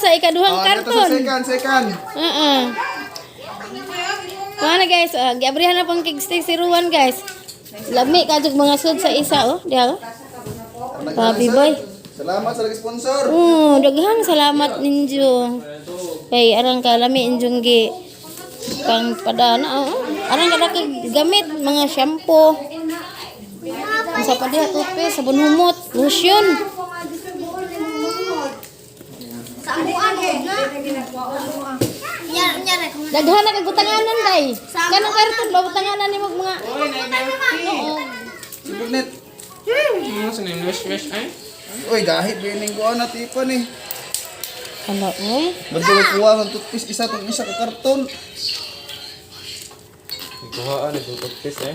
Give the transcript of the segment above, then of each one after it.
sa ikaduhang Oh, dito sa karton. second, second. Oo. Kuha na, guys, giabrihan na pang kigstick si Ruan, guys. Lami ka jud mga sud sa isa oh, diha oh. Papi boy. Salamat sa nag-sponsor. Oh, daghang salamat ninyo. Kay arang ka lami inyong gi pang padana oh. Arang ka kag gamit mga shampoo. Unsa pa diha, toothpaste, sabon humot, lotion. Daghan na kag butanganan day. Kanang karton ba butanganan nimo og mga. Oo. Sibugnet. Ano sa name? Wish, wish, ay? Uy, gahi bining ko na tipan eh. Ano eh? Bagay kuha ng toothpaste isa tong isa ka karton. Kuhaan, nagtutugpis eh.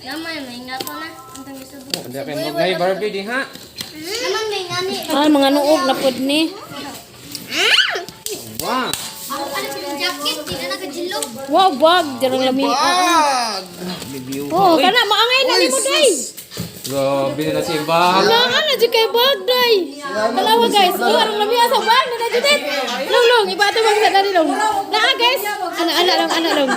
Naman, may nga to na. Ang tangis sa buko. Hindi kayo magnay Barbie di ha? Naman, may nga ni. Ah, mga nuog na pud ni. Wow! Ako pala sa jacket, di na nakajilog. Wow, bag dirang lami. Bag! Oh, kana maangay na nimo day. Grabe na si Bag. Wala na jud kay bag day. Tanawa, guys. Oh, arang lami sa bag na jud. Long long ibato bag sa dali long. Naa, guys. Ana ana long ana long.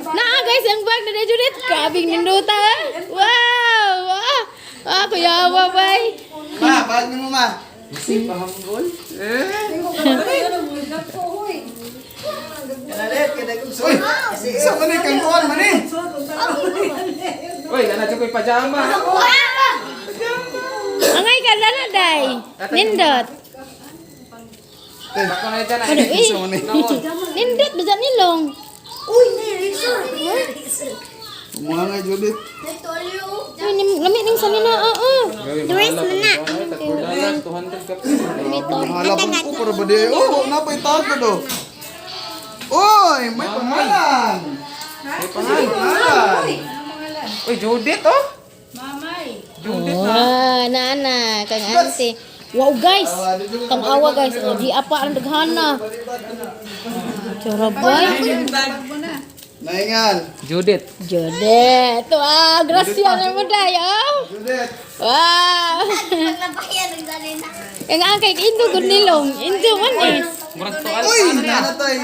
Naa, guys, ang bag na jud. Grabing nindota. Ah. Wow! Ah, ah kuya bay. Ma, bag nimo ma. Si Pahanggol. Eh? Uy, sa man eh, kang kuan man eh. Uy, nana ko'y pajama. Angay ka na day. Nindot. Bako na dyan Ano ay. eh? Sa man eh. Nindot ba nilong? Uy, may razor. Mga nga Judith. Nagtolyo. Uy, lami ning sanina. Oo. Dress mo na. 200 ka. Mahala po ko para ba di? Oh, napay tago do. Uy, may pangalan. May pangalan. Pangalan. Uy, Judith oh. Judith na. Wow, nana, kang auntie. Wow, guys. Tang-awa, guys. Oh, di apa ang daghana. Chora boy. Naingan. Judith. Jode. To ah, grasya na mo day. Oh. Judith. Wow. Paglabayan, ang dali na. Ang angkay indo gud nilong. Indo man eh. Murag to Uy, nanatay.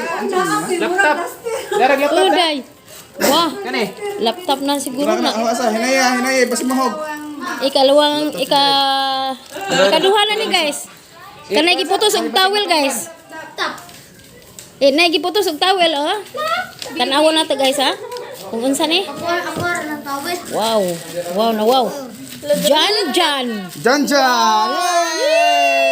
Laptop. Darag laptop. Oh, day. Wah, Kani. laptop na siguro Kurang na. na asa, hinaya, hinaya, bas mahog. Ikalawang ika ikaduha na ni, guys. Kanay giputos og towel, guys. Eh, nay giputos og towel oh. Tan-awa na to, guys, ha. Kung unsa ni? Ako, ako, ng tawid. Wow. Wow na wow. Jan Jan. Jan Jan.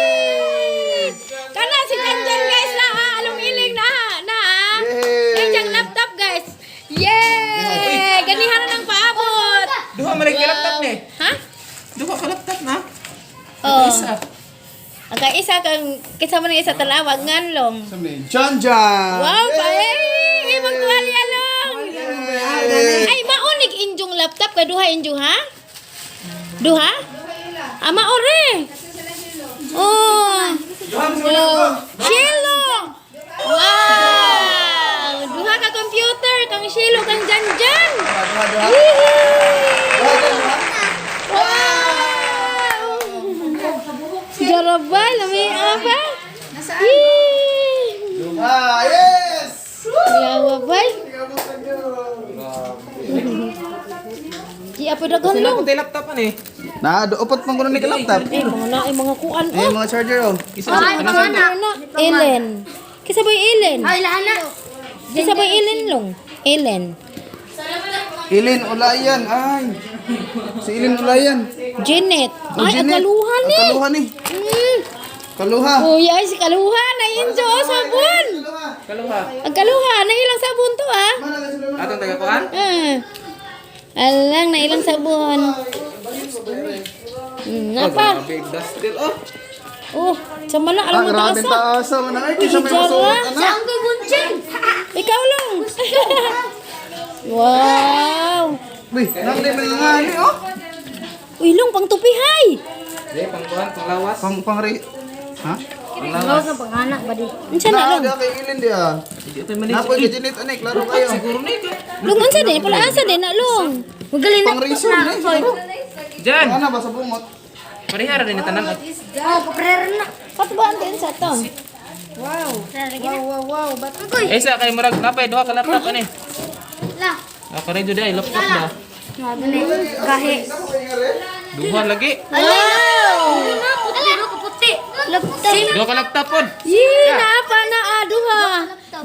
Yay! Kana si Jan Jan, guys, na ha. Along iling na ha. Na ha. Yay! Yung diyang laptop, guys. Yay! Ganihan na ng paabot. Duha man ka laptop ni. Ha? Duha ka laptop na. Oh. Isa. Ang kaisa kang kinsa man ang isa talawag nganlong. Jan Jan. Wow, pa eh! Imong tuwalya long. Ay, maunig injong laptop kay duha injong ha? Duha? Ah, maore. Oh. Wow. Shilo! Wow! Duha ka computer, kang Shilo, kang Janjan! Duha, duha. Yee! Wow! Jarabay, lami apa? Yee! Duha, yes! Yawa bay. Di apa daghan Sila long. ko laptop ani. Na, do upat pang kuno ni ka laptop. Eh, mga na ay mga kuan Eh, oh. mga charger oh. Isa Ay, mga na. Ellen. Kisa ba Ellen? Ay, lahan na. Kisa ba Ellen long? Ellen. Ilin Ulayan, ay. Si Ilin Ulayan. Janet. Oh, Ay, ang Janet. kaluhan Ang eh. Kaluhan eh. Kaluha. Uy, ay, si kaluhan. Ay, injo, oh, sabon. Kaluha. Kaluha. Ang kaluhan, na ilang sabon to ah. Atong taga kuan? Ah. Alang, na ilang sabon. Napa. Grabe dustil oh. Oh, sama na, alam Ah, mo grabe taasa. taasa man ay kisa may Uy, masuot Jara. ana. Saan ko bunching? Ikaw long. Wow. Uy, nang di man nga ni oh. Uy, long, pang tupihay. Di pang kuan, pang lawas. Pang pang re. Ha? Pang lawas. Unsa na Na, long? di kay Ilin di ah. Di ito man Napoy kay Janet ani, klaro kayo. Siguro ni ka. Long, unsa din? Pala asa din na long. Magaling Pang reason ni siguro. Jan. Ana ba sa bumot? Parehara din tanan. Oh, kaprera na. Kato ba ang sa to? Wow. Wow, wow, wow. Ba't Eh sa kay murag napay duha ka laptop ani. La. Ah, kare jud ay laptop na. Gahi. Duha lagi. Wow! Puti, puti. Laptop. Duha ka laptop pod. Yee, naapa na ah, duha.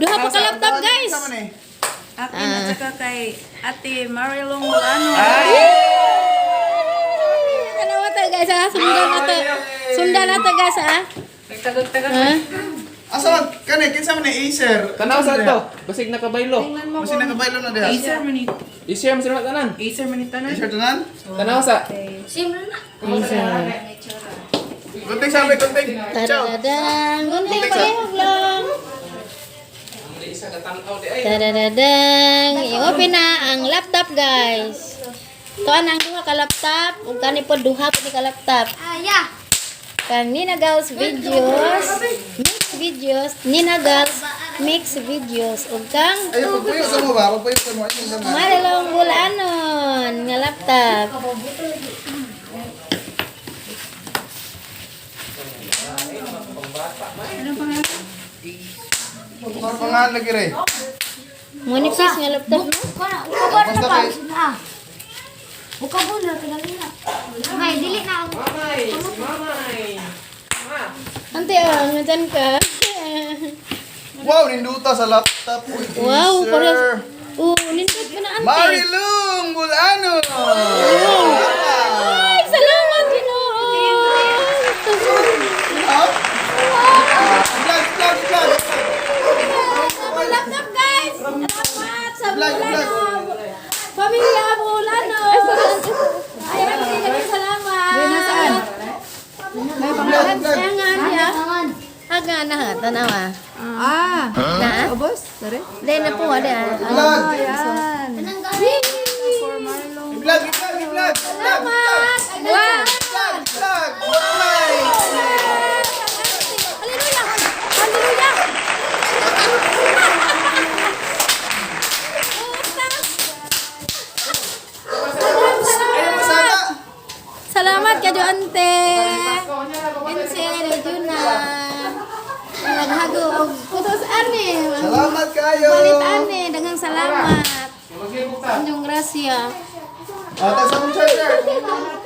Duha pa ka laptop, guys. Sama ni. Akin at saka kay Ate Marilong Molano. Tanawa ta guys ah, sundan na to. Sundan na to guys ah. Nagtagag-tagag. Ha? Asa man kani kinsa man ni Acer? Tanaw sa to. Basig nakabaylo. Basi nakabaylo na diha. Acer man ni I-share mo sila tanan. Acer man ni tanan. Acer tanan? Tanaw sa. Same na. Gunting sabi, gunting. Ciao. Tadadadang, gunting palihog lang. Isa ka tan-aw di ay. Tadadadang, i-open na ang laptop guys. Tuan ang duha ka laptop, ug kani po duha po ni ka laptop. Ah, yeah. Kang Nina Gals videos, mix videos, Nina Gals mix videos ug kang Ay, pagpuyo sa mo ba? Pagpuyo sa mo. Ay, yung laman. Marilong Bulanon nga laptop. Sa pangalan lagi re. Monipis nga laptop no? Kana, ukabar na Basta pa. kay- Na. Ukabon na tingali na. May dili na ako. Mamay, si mamay. Ma. Ante ah, nandyan ka. Wow, ninduta sa laptop. Uy, Wow, Acer. parehas. Oh, nindot ko na ante. Marilung Bulano. Ay, salamat Ginoo. Vlog, vlog, vlog. Ang laptop guys. Salamat sa Vlog, vlog. Bulano. Pamilya Bulano. Ay, maraming salamat. Nasaan? Vlog, vlog. Ayan nga niya. Tangan. Aga na ha, tanawa. Ah. Na? Ubos? Sorry. Dahil na po, ada. Vlog. Ayan. Tanang gani. For Marilong. Vlog, vlog, vlog. Vlog, Salamat! Wow! vlog, vlog. Bye. Hallelujah! Hallelujah! Ayaw mo sana. Salamat kadyo ante. Ense Regina. Naghago og putos ani. Salamat kayo. Balit ani, daghang salamat. Anjong grasya. Ah, tagsa mong charger.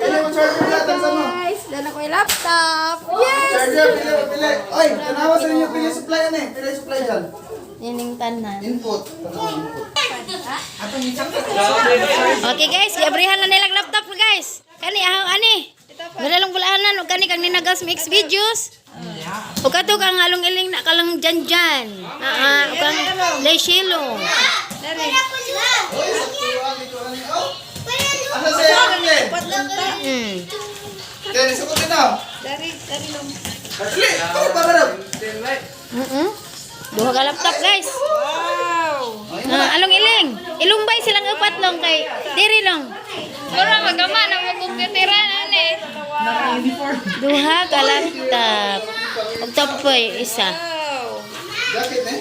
Pili mo charger na, tagsa mo. Guys, dala ko yung laptop. Yes! Charger, pili, pili. Oy, tanawa sa inyo, pili supply yan eh. Pili supply dyan. Nining tanan. Input. Tanawa input. Okay guys, giabrihan na nilang laptop guys. Kani ahong ani. Malalong bulahanan ug kani kang ninagas mix videos. Ug kato kang along iling na kalang jan-jan. Ah, ug kang Leshilo. Oy, sa tuwa, dito ano eh. Oh, asa siya yan eh? Kaya, sukutin na. Dari, dari lang. Dali, para ba ba? Duha ka laptop guys. Wow. Ah, along iling. Ilumbay silang upat long kay diri long. Mura magama na mo computeran ani. Duha ka laptop. Ug tapoy isa. Wow. Jacket eh.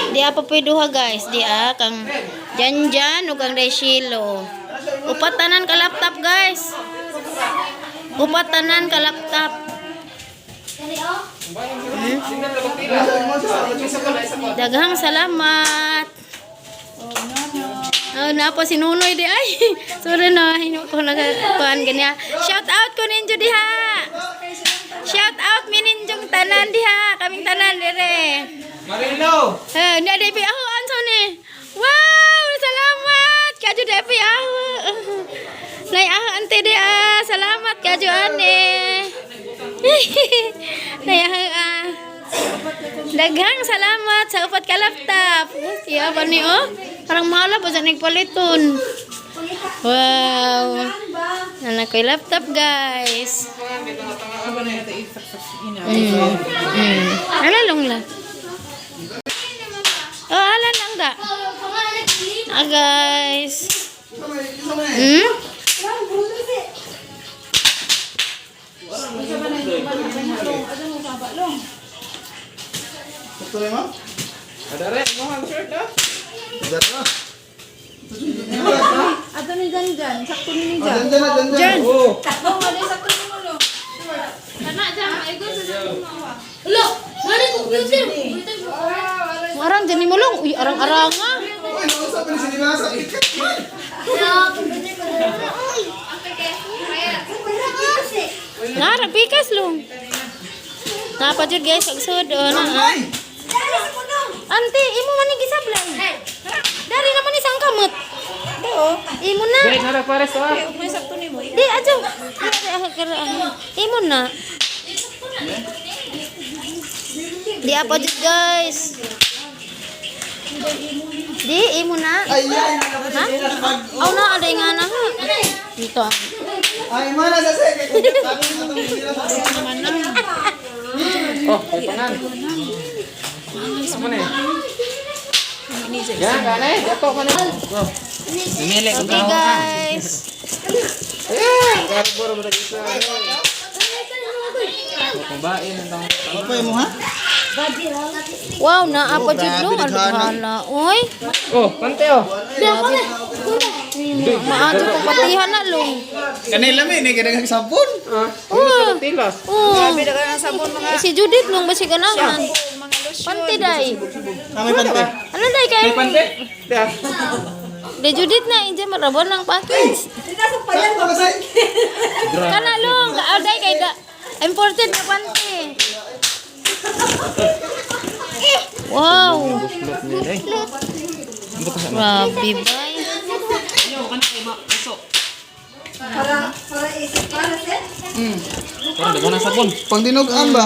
Di pa po'y duha guys, di ah kang Janjan ug kang Reshilo. Upat tanan ka laptop guys. Upat tanan ka laptop. Daghang salamat. Oh, na po si Nunoy di ay. Sorry na, hino ko nagakuan ganya. Shout out ko ninyo diha. Shout out mi ninyong tanan diha, kaming tanan dire. Marilo. Eh, ni ada ipi ahu anso ni. Wow, salamat. Kaju depi ahu. Nay ahu ante de ah. Salamat kaju ane. Nay ahu ah. Daghang salamat sa upat ka laptop. Siya pa ni oh. Parang mahal pa sa nagpaliton. Wow. Nana ko'y laptop guys. Ala long la. Oh, ala lang da. Ah, guys. Ito na mo? Adare, mo ang shirt ah. Dara. Ato ni Jan Jan, sakto ni Oh, Jan. dyan, dyan, dyan, dyan. Oh. Kana dyan, maigo sa dyan mo. Ulo, mali computer. Arang dyan ni mo long. Uy, arang-arang ah. Uy, nausap pa ni sinila sa ikat. Nara, pikas long. Napa jud guys, pagsud oh, na. Ah. Ay! Ante, imo man ni gisablay. Dari naman isang kamot. Imo na. Dahil nara pares ah. May sakto ni mo. Di ajo. Ari, ah, kara, ah. Imo na. Di apa jud guys. Di imo na. Ay, ay, Ha? Aw na aday nga na ha. Dito. Ah. Ay, mana sa seke. Sabi na itong sinila sa Oh, may pangan. Ano na eh? Yan, kanay. Dato ka na. Go. Namili ko Okay guys. Eh, garbor mo isa. Kubain ang tao. Apa mo ha? Wow, naa pa jud grabe, no. Ano daghanan. na? Oy. Oh, pante oh. Maato ko patihan na long. Kanila may ni kadaghang sabon. Ah, Oh. tilas. Oh. Grabe na ng sabon mga Si Judith long ba siya ganahan? mga lotion. Pante day. Kami pante. Ano day kay? May pante. Ya. De Judith na inje marabon lang package. Sakto kasi. Kana long, ah, day kay da imported na pante. Wow. Grabe bay. Parang dagan ang sabon. Pangdinugan ba?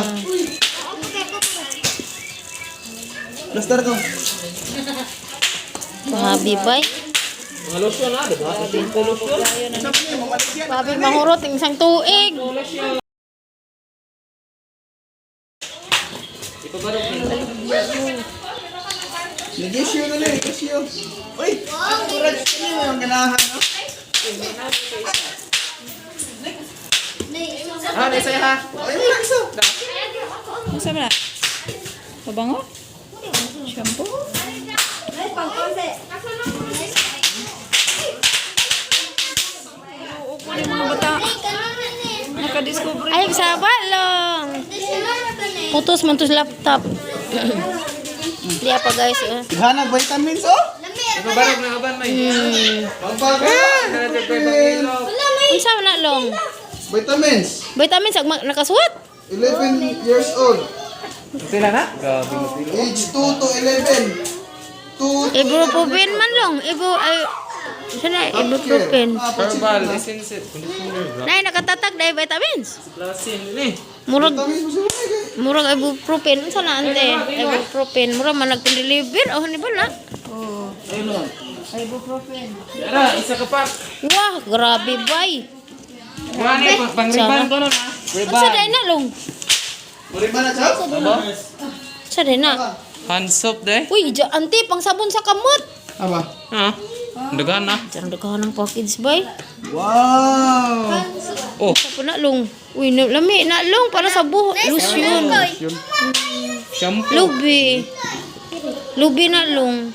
Lastar ko. Grabe bay. Mga lotion ah, diba? Ito lotion. Grabe mahurot ang isang tuig. Negosyo na lang, negosyo. Uy, murag kini mo yung ganahan, no? Ah, di saya ha. Ay, murag sa. Unsa man na? Pabango? Shampoo? Oo, kunin mga bata. Nakadiscover. Ay, saba long. Putos man to sa laptop. Di pa guys. Eh. Daghanag vitamins, oh. Ipabarog na uban may. Pangpaka. Unsa man na long? Vitamins. Vitamins ag nakasuwat. 11 years old. Sila na? Grabe mo sila. Age 2 to 11. 2 Ibuprofen man long. Ibu ay sana ibuprofen. Herbal essence conditioner. Nay nakatatag dai vitamins. Plasin ni. Murag Vitamins mo sila eh. murag ibuprofen unsa na ante? Ibuprofen murag man nagpang-deliver oh ni ba na? Ara, isa ka pa. Wah, grabe bay. Wani pang riban ko nun ah. Unsa dai na long? Murag ba na, chap? Unsa dai na? Hand soap de. Uy, ja, ante pang sabon sa kamot. Aba. Ha? Dagan na. Diyan daghan ng package bay. Wow. Oh, Sa na long. Uy, na, lami na long para sa buhok. Lotion. shampoo. Lubi. Lubi na long.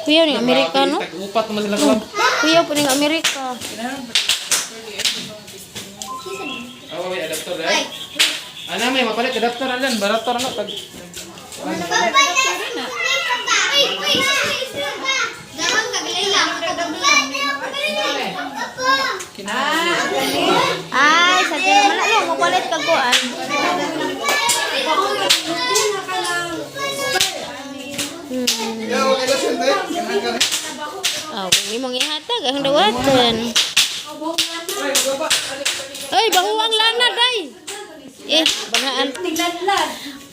Kuya ni Amerika no? Tag-upat naman sila kalab. Kuya po ning Amerika. Oh, may adapter eh. Ana may mapalit adapter alan, barator ano tag. Ay, sa di naman na long mapalit kag kuan. Yeah, okay lotion, te. Ganahan ka rin. Ah, kung imong ihatag ang dawatan. Ay, bahuang lana day. Eh, bangaan.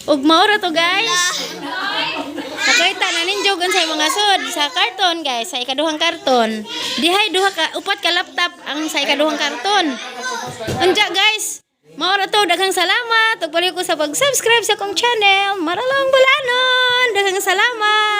Ug mao ra to guys. Nakita na ninyo sa mga sud sa karton guys, sa ikaduhang karton. Dihay duha ka upat ka laptop ang sa ikaduhang karton. Unja guys, mao ra to, daghang salamat. Ug paliw ko sa pag-subscribe sa akong channel. Maralong Bulanon. Daghang salamat.